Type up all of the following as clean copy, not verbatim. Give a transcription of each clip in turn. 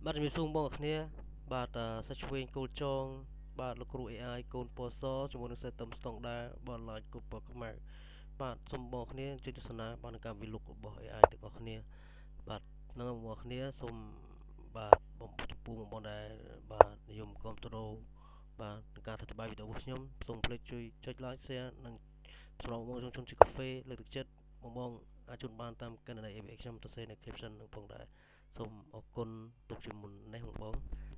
បាទជំរាបសួរបងប្អូនគ្នាបាទសាច់ឆ្វេងគោលចងបាទលោកគ្រូ AI កូនពណ៌សជាមួយនឹងសេតឹមស្តង់ដាបាទឡាយគប់ពណ៌ខ្មៅបាទសូមបងប្អូនគ្នាជួយទស្សនាបាទនឹងការវិលុករបស់ AI ទាំងអស់គ្នាបាទនឹងបងប្អូនគ្នាសូមបាទបងចំពោះបងប្អូនដែលបាទនិយមគ្រប់គ្រងបាទនឹងការធ្វើបាយវីដេអូរបស់ខ្ញុំសូមភ្លេចជួយចុច like share និងសម្រាប់បងប្អូនជនជាកាហ្វេលើកទឹកចិត្តបងបងអាចជូនបានតាមកណនី ABX ខ្ញុំទៅសេនៅ caption នឹងផងដែរសូមអរគុណទុកជាមុននេះបងបង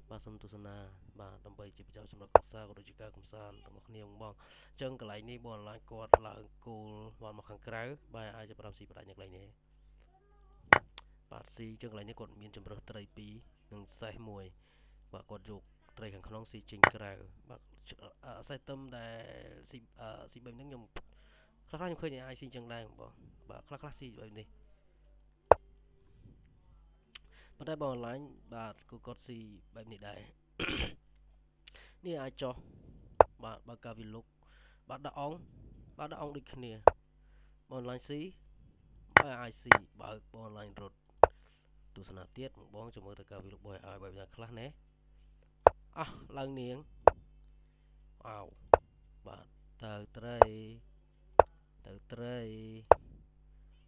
បាទសូមទស្សនាបាទដើម្បីជាប្រយោជន៍សម្រាប់សិក្សាក៏ដូចជាការកម្សាន្តរបស់គ្នាបងបងអញ្ចឹងកន្លែងនេះបងអនឡាញគាត់ឡើងគោលបាទមកខាងក្រៅបាទអាចចាប់ផ្ដើមស៊ីផ្ដាច់នៅកន្លែងនេះបាទស៊ីអញ្ចឹងកន្លែងនេះគាត់មានជំរើសត្រី2និងសេះ1បាទគាត់យកត្រីខាងក្នុងស៊ីចេញក្រៅបាទសេះទឹមដែលស៊ីស៊ីបែបហ្នឹងខ្ញុំខ្លះៗខ្ញុំឃើញ AI ស៊ីអញ្ចឹងដែរបងបាទខ្លះៗស៊ីបែបនេះប៉ុន្តែបងអនឡាញបាទគឺគាត់ស៊ីបែបនេះដែរនេះអាចចោះបាទបើការវិលុកបាទដាក់អង្គបាទដាក់អង្គដូចគ្នាបងអនឡាញស៊ីបាទអាចស៊ីបើកបងអនឡាញរត់ទស្សនាទៀតបងចាំមើលទៅការវិលុករបស់ AI បែបណាខ្លះណែអះឡើងនាងអោបាទទៅត្រីទៅត្រី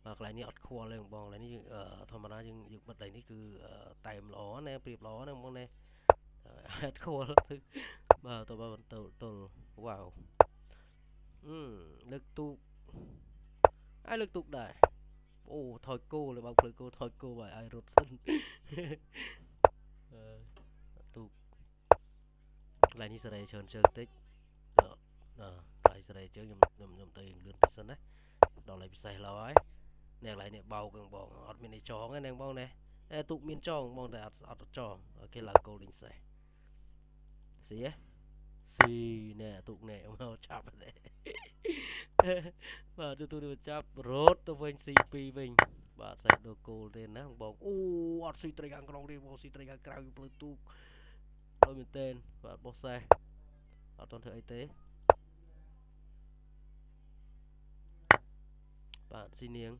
បាទកន្លែងនេះអត់ខ្វល់ទេបងកន្លែងនេះធម្មតាយើងយើងបិទកន្លែងនេះគឺតែមល្អណាប្រៀបល្អណាបងណាអត់ខ្វល់ទៅបាទទៅបាទទៅទល់វ៉ាវលើកទូកឲ្យលើកទូកដែរអូថយគោលើបើកផ្លូវគោថយគោបាទឲ្យរត់សិនទូកកន្លែងនេះសេរីច្រើនជើងតិចណាកន្លែងសេរីជើងខ្ញុំខ្ញុំខ្ញុំទៅលឿនតិចសិនណាដល់ហើយពិសេសឡើយនេះកន្លែងនេះបោកបងអត់មានអីចងទេណាបងណាតែទូកមានចងបងតែអត់អត់ចងគេឡើងគោលដេញសេះស៊ីស៊ីណែទូកណែមកចាប់ទេបាទទូទូនេះចាប់រត់ទៅវិញស៊ី2វិញបាទសេះដូរគោលទេណាបងអូអត់ស៊ីត្រីខាងក្នុងទេបងស៊ីត្រីខាងក្រៅផ្លូវទូកដោយមែនទែនបាទបោះសេះអត់ទាន់ធ្វើអីទេបាទស៊ីនាង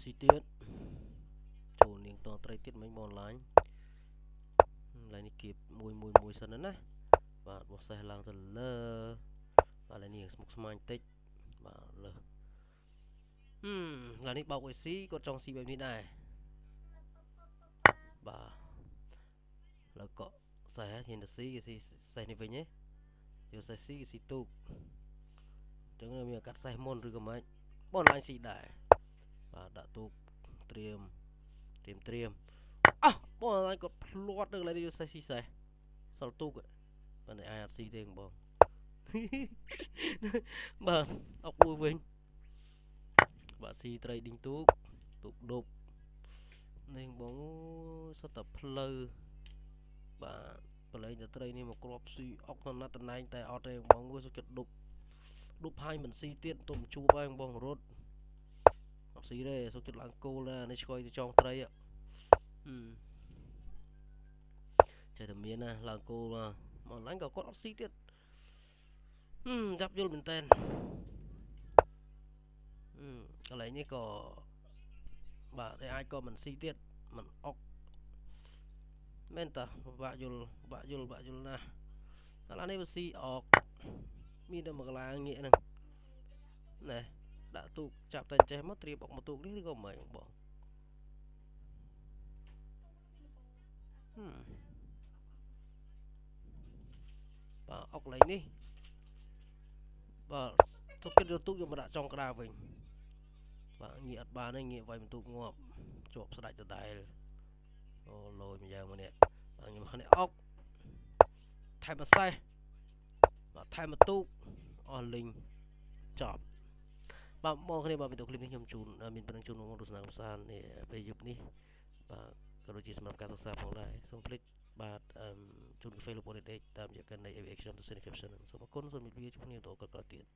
ស៊ីទៀតចូលនាងតត្រីទៀតមិញបងអនឡាញឡើយនេះគៀបមួយមួយមួយសិនណាបាទបោះសេះឡើងទៅលើបាទឡើយនេះស្មុកស្មាញតិចបាទលើឡើយនេះបោកអុយស៊ីគាត់ចង់ស៊ីបែបនេះដែរបាទលើកក់សេះហ៊ានទៅស៊ីគេស៊ីសេះនេះវិញទេយកសេះស៊ីគេស៊ីទូកអញ្ចឹងមានកាត់សេះមុនឬក៏មិនបងឡាញស៊ីដែរបាទដាក់ទូកត្រៀមត្រៀមត្រៀមអោះបងឡាញគាត់ភ្លាត់នៅកន្លែងនេះយកសេះស៊ីសេះសល់ទូកប៉ុន្តែអាចអត់ស៊ីទេបងបាទអុកមួយវិញបាទស៊ីត្រីឌីងទូកទូកដប់នេះបងសុទ្ធតែផ្លូវបាទបលែងតែត្រីនេះមកគ្រាប់ស៊ីអុកទៅណាត់តំណែងតែអត់ទេបងអើយសុខចិត្តដប់ដប់ហើយមិនស៊ីទៀតទុំជួបហើយបងរត់អត់ស៊ីទេសុខចិត្តឡើងគោលណានេះឆ្កយទៅចងត្រីចេះតែមានណាឡើងគោលមកឡើងក៏គាត់អត់ស៊ីទៀតចាប់យល់មែនតើកន្លែងនេះក៏បាទតែអាចក៏មិនស៊ីទៀតមិនអុកមែនតាបាក់យល់បាក់យល់បាក់យល់ណាស់ឥឡូវនេះវាស៊ីអកមានតែមួយកន្លាងាកហ្នឹងណែដាក់ទូកចាប់តែចេះមកត្រៀមអុកមកទូកនេះឬក៏មិនបងបាទអុកកន្លែងនេះបាទទុកគិតយកទូកយកមកដាក់ចុងក្តារវិញបាទងាកអត់បានទេងាកវាយបន្ទូកងាប់ជាប់ស្ដាច់ដដែលអូលយមួយយ៉ាងមកនេះបាទខ្ញុំនេះអុកថែមម្សេះបាទថែមមកទូកអស់លីងចប់បាទមកគ្នាបាទវីដេអូឃ្លីបនេះខ្ញុំជូនមានប៉ុណ្្នឹងជូនមកទស្សនាកម្សាន្តនេះពេលយប់នេះបាទក៏ដូចជាសម្រាប់ការសិក្សាផងដែរសូមភ្លេចបាទជូនកាហ្វេលោកបងដេកតាមរយៈកណី AVX ខ្ញុំទៅ Caption សូមអរគុណសូមជម្រាបលាជួបគ្នាបន្តក្រោយទៀត។